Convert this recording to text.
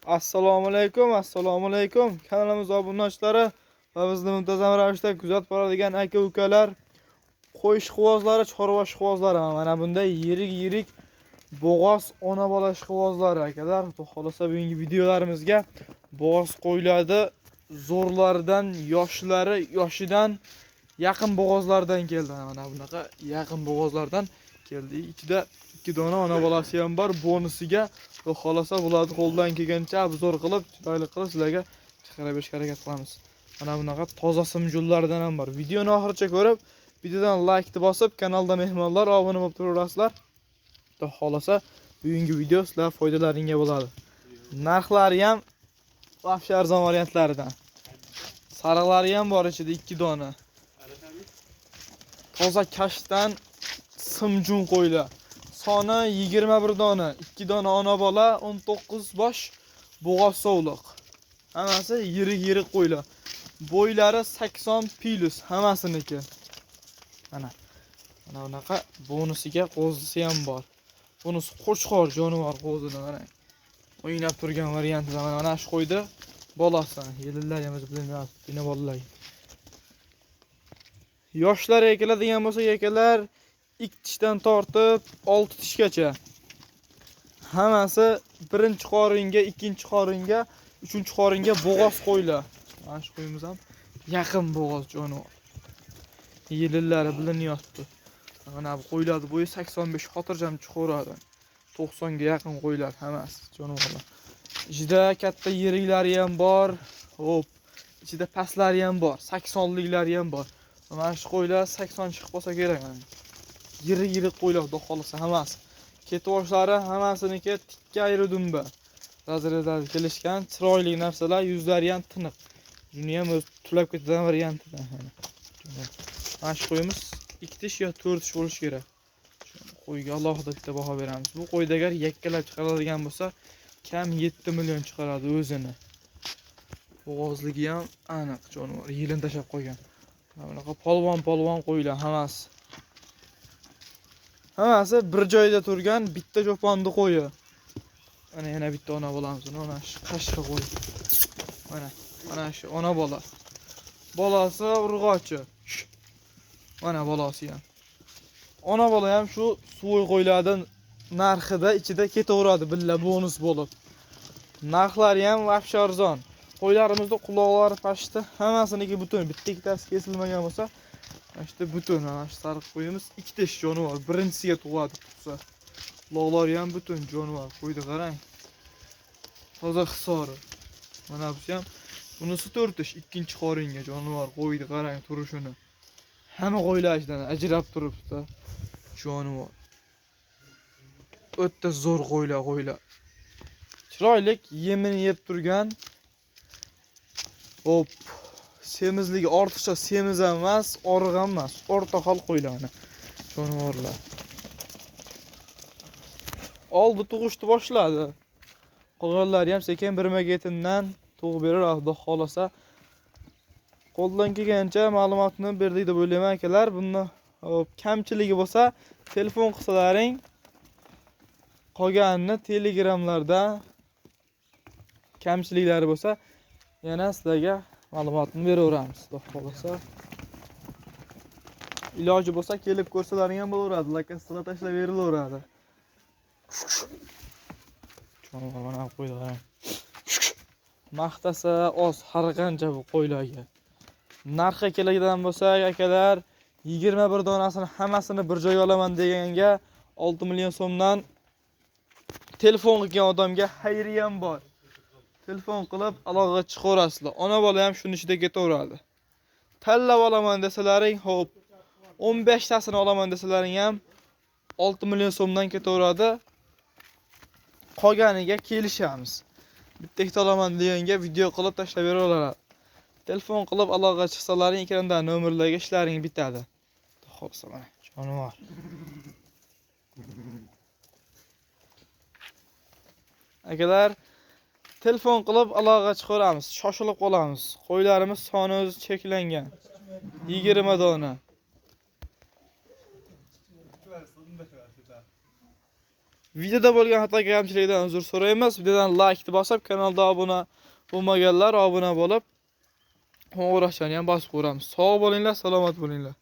Assalomu alaykum, assalomu alaykum. Kanalimiz obunachilari va bizni muntazam ravishda kuzatib boradigan aka-ukalar, qo'y ishqibozlari, chorva ishqibozlari, mana bunday yirik-yirik bo'g'oz ona bola ishqibozlari akalar. Xudo xolasa bugungi videolarimizga bo'g'oz qo'ylarni zo'rlaridan, yoshlari, yoshidan yaqin bo'g'ozlardan keldi. Mana bunaqa yaqin bo'g'ozlardan keldi. Ichida 2 dona ona bolasi ham bor. Bonusiga xudo xolasa bularni qo'ldan kelgancha abzor qilib, chiroyli qilib sizlarga chiqarib berishga harakat qilamiz. Mana bunaqa toza simjullardan ham bor. Videoni oxiricha ko'rib, videodan like bosib, kanalda mehmonlar obuna bo'lib turaverasizlar. Xudo xolasa bugungi video sizlar foydalaringga bo'ladi. Narxlari ham vahshiy arzon variantlaridan. Sariqlari ham bor ichida 2 dona. Toza kashdan simjun qo'ylar. Soni 21 dona, 2 dona ona bola, 19 bosh bo'g'oz sovliq. Hammasi yirik-yirik qo'ylar. Bo'ylari 80 plus hammasiniki. Mana. Mana bunaqa bonusiga qo'zisi ham bor. Bunisi qo'chqor jonivor qo'zini qarang. O'ynab turgan variantida mana shu qo'ydi bolasi. Yillar ham o'zi bilinmayapti, bino bolalar. Yoshlarga keladigan bo'lsa, akalar 2 tishdan tortib 6 tishgacha. Hammasi birinchi qoringa, ikkinchi qoringa, uchinchi qoringa bo'g'oz qo'ylar. Mana shu qo'yimiz ham yaqin bo'g'oz jonivor. Yilillari bilinyapti. Mana bu qo'ylarning bo'yi 85 xotirjam chiqaveradi. 90 ga yaqin qo'ylar hammasi jonivorlar. Ichida katta yiriklari ham bor. Hop, ichida pastlari ham bor, 80liklari ham bor. Mana shu qo'ylar 80 chiqib qolsa kerak mana. Yirik-yirik qo'ylar xudo xolasa hammasi. Ketvoshlari hammasiniki tikka ayri dumba. Razrezlar kelishgan, chiroyli narsalar, yuzlari ham tiniq. Buni ham o'zi tulab ketadigan variantidan. Mana shu qo'yimiz 2 tish yo 4 tish bo'lishi kerak. Qo'yga alohida bitta baho beramiz. Bu qo'yda agar yakkalab chiqaradigan bo'lsa, kam 7 million chiqaradi o'zini. Bo'g'ozligi ham aniq jonivor, yelin tashlab qo'ygan. Mana bunaqa polvon-polvon qo'ylar hammasi. Hammasi bir joyda turgan bitta cho'ponni qo'yi. Mana yana bitta ona bolamiz, mana shu qashqa qo'y. Mana shu ona bola. Bolasi urg'ochi. Mana bolasi ham. Ona bola ham shu suvoy qo'ylardan narxida ichida ketaveradi billa bonus bo'lib. Narxlari ham vahshiy arzon. Qo'ylarimizda quloqlari pashti, hammasiniki butun, bitta ikkitasi kesilmagan bo'lsa, mana shu butun, mana shu sariq qo'yimiz 2 tish jonivor, birinchisiga tug'adi tug'sa. Quloqlari ham butun jonivor, qo'yni qarang. Toza hisori. Mana bu ham bunisi 4 tish, ikkinchi qoringa jonivor, qo'yni qarang turishini. Hamma qo'ylar ichidan ajrab turibdi. Jonivor. O'ta zo'r qo'ylar. Chiroylik yemini yeb turgan. Hop, semizligi ortiqcha semiz ham emas, oriq ham emas, o'rta hol qo'ylar mana. Jonivorlar. Oldi tug'ishni boshladi. Qolganlari ham sekin birma-ketindan tug'ib berar, Xudo xolasa. Qo'ldan kelgancha ma'lumotni berdik deb o'ylayman akalar. Bunda hop, kamchiligi bo'lsa, telefon qilsalaring, qolganini Telegramlarda kamchiliklari bo'lsa, yana sizlarga ma'lumotni beraveramiz, xudo xolasa. Iloji bo'lsa kelib ko'rsalaring ham bo'laveradi, lokatsiyalar tashlab berilaveradi. Jonivor mana bu qo'ylar qarang. Maqtasa oz har qancha bu qo'ylarga. Narxi keladigan bo'lsa, akalar 21 donasini hammasini bir joyga olaman deganga 6 million so'mdan telefon qilgan odamga xayri ham bor. Telefon qilib aloqaga chiqaverasizlar. Ona bola ham shuni ichida ketaveradi. Tanlab olaman desalaring, hop, 15 tasini olaman desalaring ham 6 million so'mdan ketaveradi. Qolganiga kelishamiz. Bitta ikkita olaman deganga video qilib tashlab beraveradi. Telefon qilib aloqaga chiqsalaring, ekranda nomerlarga ishlaring bitadi. Xo'p, mana jonivor. Akalar, telefon qilib aloqaga chiqaramiz, shoshilib qolamiz. Qo'ylarimiz soni o'zi cheklangan. 20 dona. Videoda bo'lgan xato kamchilikdan uzr so'raymiz. Videodan like bosib, kanalda obuna bo'lmaganlar obuna bo'lib, qo'ng'iroqchani ham bosib qo'yamiz. Sog' bo'linglar, salomat bo'linglar.